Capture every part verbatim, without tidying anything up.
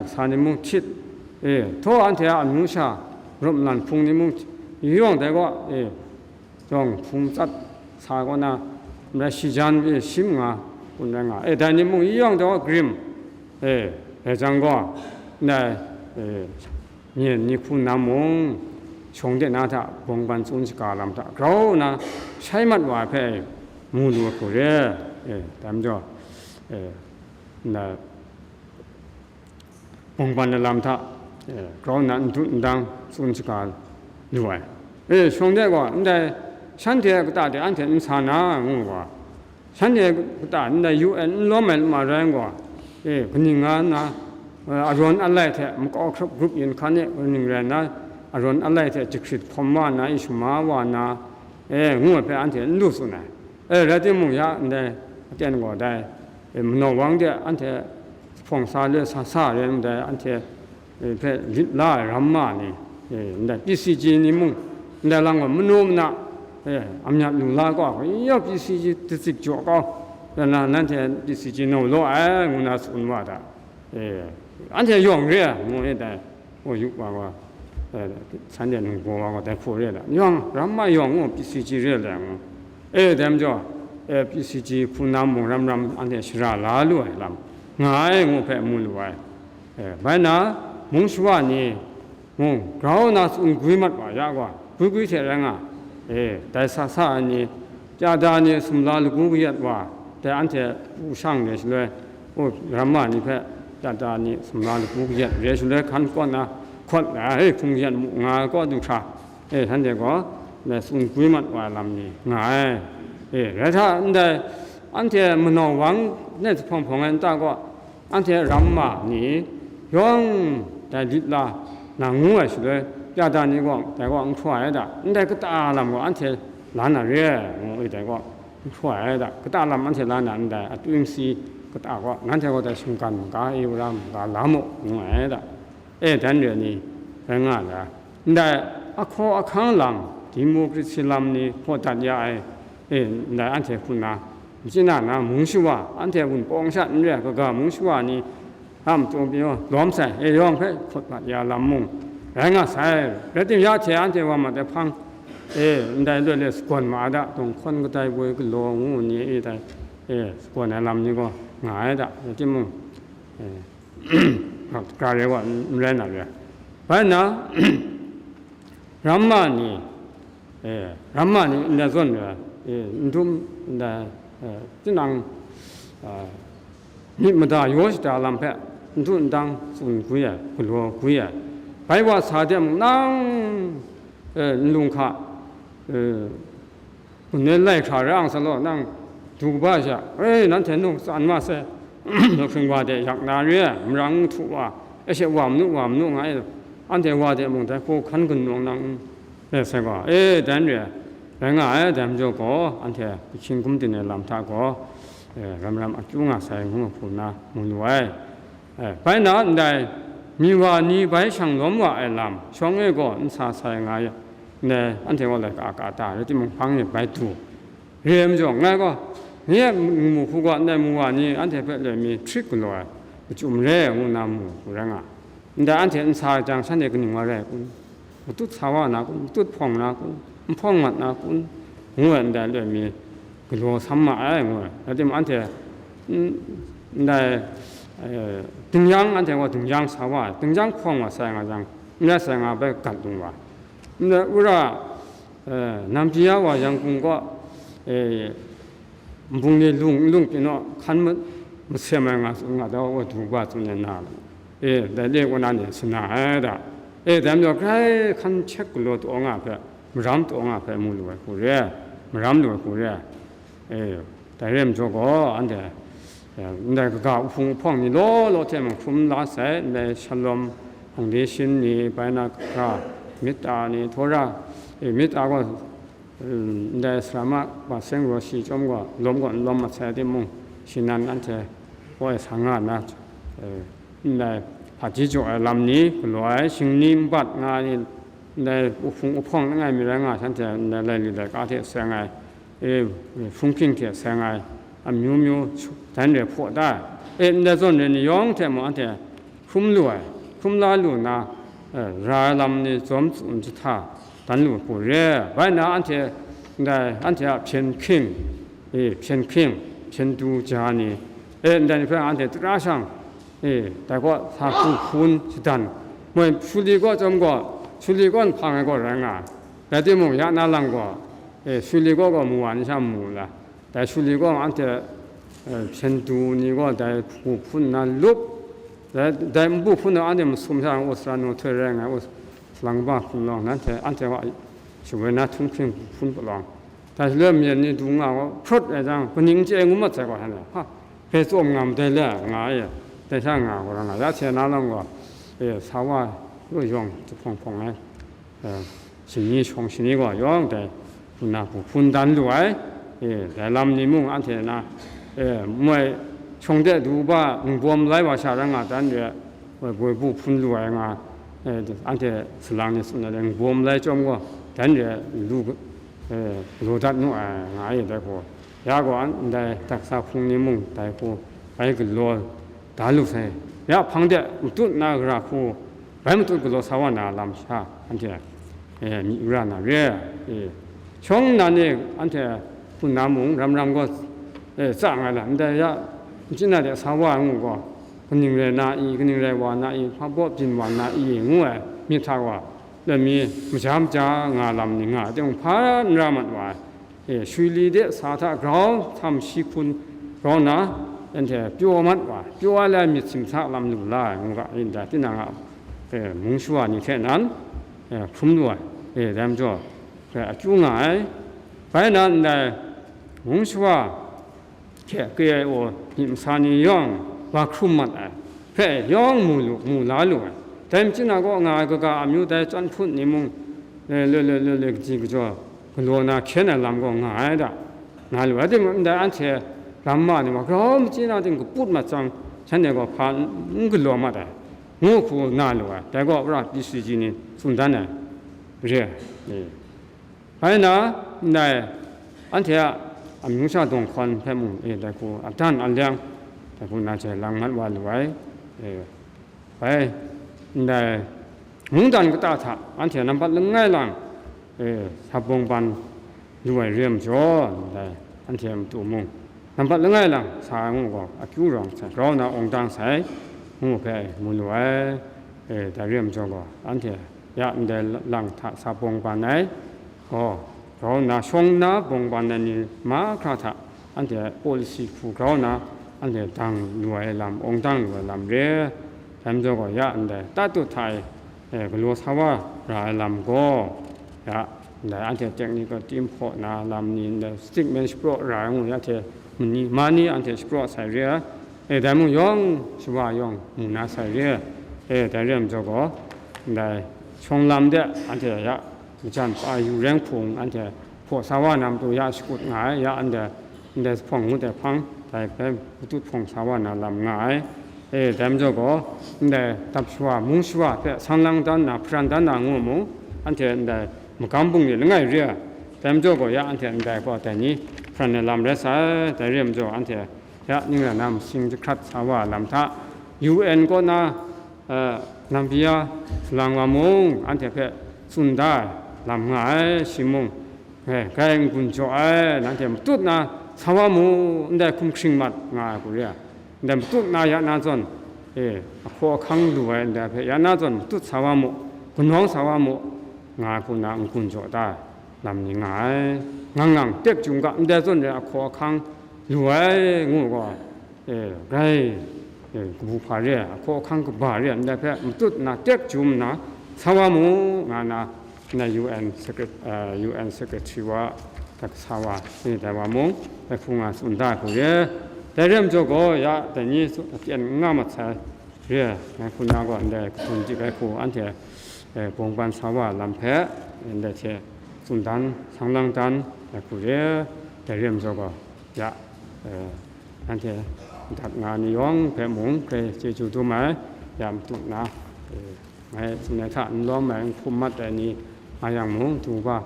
sa ni mung htit, e, htaw anhte a amyu sha, rum lan hpung ni mung yawng dai gaw, e, yawng hpung tsat sa kaw na, ndai shi jan e shim nga, kun rai nga, e, dai ni mung yawng dai gaw grim, e, rai jang gaw, ndai, e, myen ni hku na mung, shawng de na hta bawng ban tsun shaga lam hta grau nna shai mat wa ai hpe mu lu ai hku re, e, dai majaw, e, ndai bawng ban ai lam hta, e, grau nna n dut n dang tsun shaga lu ai. E, shawng de gaw, ndai shanhte a kata de anhte n sa na, ngu wa, shanhte kata ndai U N n lawm ai lama rai gaw, e, kaning nga nna, e, arawn alai hte makau hkrup grup yin hkan e, kaning rai nna, arawn alai hte jahkrit hpawm wa nna, e, shama wa nna, e, ngu ai hpe anhte n lu tsun ai. E, rai timung, ya ndai aten gaw dai, e, manawng wang de anhte hpawng sa le sa sa re ndai, anhte, e, hpe lit la ai ramma ni, e, ndai P C G ni mung, ndai lam gaw manu mana, e, amyat lu la gaw, yawng P C G datsit jaw kau, dan na nanhte P C G nau law ai, ngu na tsun wa da. E, anhte yawng re ai, ngu e dai. O, yuk wa gaw, e, san de nungbaw wa gaw dai hku re ai, yawng, ramma yawng ngu P C G re ai ngu. E, dai majaw, e, P C G hku na mung ram ram anhte shara la lu ai lam nga ai ngu hpe mu lu ai. E, bai na, mung shawa ni mung grau na tsun gwi mat wa ya gaw, gwi gwi hte rai nga, e, dai sa sa ai ni, Chyaja ni sumla lagu kayat wa, dai anhte pu shang re shaloi, u, ramma ni hpe chyaja ni sumla lagu kayat re shaloi, hkan kaw na hkawt ai hpung yan mu nga ai kaw du hkra, e, shanhte gaw, ndai tsun gwi mat wa ai lam ni nga ai. E, rai hta, ndai anhte manau wang ne hpawng hpawng ai nta gaw, anhte ramma ni yawng dai lit la na ngu ai shaloi, chyaja ni gaw dai gaw n hkra ai da, ndai kata lam gaw anhte la na re ai, ngu ai dai gaw n hkra ai da, kata lam anhte la na ndai, atu n si kata gaw, nanhte gaw dai shinggan maga, e wora maga la mu, ngu ai da. E, dan re ni rai nga ai. Ndai ahkaw ahkang lam, democracy lam ni hpaw dat ya ai, e, ndai anhte hku na, Machyi na na mung shawa, anhte Wunpawng sha n re ai kaga mung shawa ni, a matu pyi lawm sai, e, yawng hpe hkut mat ya lam mung rai nga sai. Rai timung, ya hte anhte wa mat ai hpang, e, ndai loi le sagawn ma ai da, dawng hkawn kadai woi galaw ngu ni, e, dai, e, sagawn ai lam ni gaw nga ai da, rai timung, e, gara re wa n rai na re. Bai nna, ramma ni, e, ramma ni ndai zawn re, e, n dum ndai, e, tinang, a, myit mada yaw shada lam hpe n dun n dang tsun gwi ai, galaw gwi ai. Bai wa sa de mung, nang, e, nlung hka, e, gun e lai hkra ra ang sa law, nang du kaba sha, e, nanhte nung tsan ma sai, hkring wa de yak na re ai, marang htu wa, e she wa manu, wa manu nga e, anhte wa de mung dai hku hkan gun nawng nang, e, sai gaw, e, dan re ai, rai nga ai, dai majaw gaw, anhte ahkying gum din ai lam hta gaw, e, ram ram akyu nga sai, ngu hku na mu lu ai. E, bai na ndai, mi wa ni bai shang lawm wa ai lam, shawng e gaw n sa sai nga ya, ndai, anhte gaw laika ka ta, rai timung, hpang e bai du, re ai majaw, ngai gaw, nye mu hku gaw, ndai mu wa ni anhte hpe loi mi hkrit galaw ai, machyum re ai, ngu na mu hku rai nga, ndai anhte n sa ai jang, shanhte kaning wa rai ai kun? Matut sa wa na kun? Matut hpawng na kun? N hpawng mat na kun? Ngu ai ndai loi mi galaw sam ma ai, ngu ai. Rai timung, anhte, n-, ndai, e, dingyang, anhte gaw dingyang sa wa ai, dingyang hpawng wa sai nga jang, n rai sai nga bai gat lung wa ai. Ndai wora, e, Nampiya wa Yangon kaw, e, nbung ni lung n lung pyi naw, hkan ma-, masem ai nga tsun nga, dai wa du ba tsun ai na, e, dai le kaw na ni sana ai da. E, dai majaw grai hkan hkyet galaw taw nga hpe, maram taw nga hpe mu lu ai hku re ai, maram lu ai hku re ai. E, dai re ai majaw gaw, anhte, e, ndai kaga uhpung uhpawng ni law law hte mung hkrum la sai, ndai shalom, foundation ni, bai na kaga, mita ni, Torah, e, mita gaw, ndai sarama wa seng raw shi chyawm gaw, lawm gaw n lawm mat sai timung, shi nan anhte kaw e sa nga nna, e, ndai hpaji jaw ai lam ni galaw ai, shingni nbat nga ai ni, ndai uhpung uhpawng langai mi rai nga, shanhte ndai laili laika hte seng ai, e, hpung hping hte seng ai, amyu myu dan re hpaw da ai. E, ndai zawn re ni yawng hte mung anhte hkrum lu ai, hkrum la lu nna, eh, ra ai lam ni jawm tsun jahta dan lu hku re. Bai nna anhte ndai, anhte a hpyen hking, e, hpyen hking, hpyen du ja ni, e, ndai ni hpe anhte tara shang, e, dai kaw sa hku hpun shadan, moi, suli kaw chyawm gaw, suli kaw nhpang ai gaw rai nga ai. Rai timung, ya na lang gaw, e, suli kaw gaw mu wa ni sha mu la, dai suli gaw anhte, e, hpyen du ni gaw dai hku hpun nna lup, dai, dai npu hpun na anhte masum sha, Australia no htoi rai nga ai, Aus-, salang kaba hpun lawng, nanhte, anhte wa shawoi na htunghking hpun palawng, dai shaloi myen ni du nga gaw, hprawt ai jang, kaning chye ngu mat sai gaw, shanhte, ha, hpe tsawm nga madai le, nga e, dai sha nga gaw, nga ya hte na lang gaw, e, sa wa lu yawng jahpawng hpawng ai, e, shani shawng shani gaw yawng dai hpun na hku hpun dan lu ai, e, dai lam ni mung anhte na, e, moi shawng de du ba nbawm lai wa sha rai nga dan re, moi boi bu hpun lu ai nga, e, anhte salang ni tsun ai nbawm lai chyawm gaw, dan re lu, e, galaw dat nu ai, nga ai dai hku, ya gaw an ndai daksa hpung ni mung dai hku bai galaw da lu sai. Ya hpang de matut na gara hku, bai matut galaw sa wa na lam sha, anhte, e, myi ra na re, e, shawng nnan e anhte hpun na mung, ram ram gaw, e, tsa nga ai lam, ndai ya, nchyin na de sa wa ai ngu gaw, kaning rai na i, kaning rai wa na i, hpa baw byin wa na i, ngu ai myit hta gaw, lami maja maja nga lam ni nga ai, tinghpa n ra mat wa ai. E, shwi li de sa hta grau htam shi hkun grau nna, anhte pyaw mat wa, pyaw ai lai myit simsa lam lu la ai, ngu ga, ndai tinang a, e, mung shawa ni hte nan, e, hkrum lu ai, e, dai majaw, e, akyu nga ai. Bai nna ndai mung shawa hte K I O myit masa ni yawng wa hkrum mat ai hpe yawng mu lu, mu la lu ai. Dai machyin na gaw nga ai kaga amyu dai chyawm hpun ni mung, e, le, le, le, le, kaji kajaw galaw na hkyen ai lam gaw nga ai da, nga lu ai. Timung, ndai anhte ramma ni wa grau machyin na ting kaput mat jang, shanhte gaw hpa n, n galaw mat ai, ngu hku na lu ai. Dai gaw wora P C G ni tsun dan ai re ai. E. Bai nna, ndai anhte a amyu sha dawng hkawn hpe mung, e, dai hku adan aleng, dai hku na jai lang mat wa lu ai, e, bai, ndai mungdan kata hta anhte nampat langai lang, e, sa bawng ban lu ai re ai majaw, ndai anhte a matu mung, nampat langai lang sa ai ngu gaw, akyu rawng sai, grau nna awng dang sai, ngu hpe mu lu ai. E, dai re ai majaw gaw, anhte ya ndai lang hta sa bawng ban ai gaw, grau nna shawng nna bawng ban ai ni mahkra hta, anhte policy hku grau nna, anhte dang lu ai lam, awng dang lu ai lam re. Dai majaw gaw, ya ndai tatut hta e, e, galaw sa wa ra ai lam gaw, ya, ndai anhte technical team hpaw na lam ni, ndai stickman shapraw ra ai ngu, ya hte mani, mani anhte shapraw sai re ai, e, dai mung yawng shawa yawng mu na sai re ai, e, dai re ai majaw gaw, ndai shawng lam de anhte ya majan pa yu reng hpung anhte hpaw sa wa na matu ya shakut nga ai, ya ndai, ndai hpawng ngut ai hpang, dai hpe matut hpawng sa wa na lam nga ai. E, dai majaw gaw, ndai dap shawa, mung shawa hpe sang lang dan na, hparan dan na ngu mung, anhte ndai magam bungli langai re ai. Dai majaw gaw, ya anhte ndai gaw dai ni hparan ai lam rai sai, dai re ai majaw, anhte ya ning rai na masing jahkrat sa wa ai lam hta, U N kaw na, eh, Nambiya salang wa mung, anhte hpe tsun da ai lam nga ai, shi mung, eh, grai n-gun jaw ai, nanhte matut na sa wa mu, ndai hkum hkring mat nga ai hku re ai. Ndai matut na ya na zawn, e, ahkaw ahkang lu ai ndai hpe ya na zawn matut sa wa mu, gunawng sa wa mu, nga hku na n-gun jaw da ai lam ni nga ai. Ngang ngang tek chyum ga, ndai zawn re ahkaw ahkang lu ai ngu gaw, e, grai, e, kabu hpa re ai, ahkaw ahkang kaba re ai ndai hpe matut na tek chyum nna sa wa mu, nga na, na U N secret-, eh, U N Secretary wa, dai kasa wa, ni dai wa mung, dai hku nga tsun da hku re. Dai re ai majaw gaw, ya, dai ni su-, pyen n nga mat sai re, ngai hku na gaw, ndai kahtum dik ai hku, anhte, eh, bawng ban sa wa lam hpe, ndai hte tsun dan, sang lang dan, dai hku re. Dai re ai majaw gaw, ya, eh, anhte dat nga ni yawng hpe mung, grai chyeju dum ai, ya, matut na, eh, ngai tsun ai hta n lawm ai, n hkum mat ai ni nga yang mung, du ga,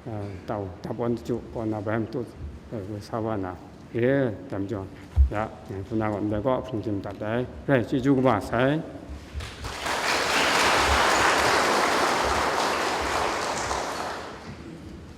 eh, tau dap awn chyu kaw na bai matut, eh, woi sa wa na re ai, dai majaw, ya, ngai hku na gaw ndai kaw hpung jin dat ai, rai chyeju kaba sai.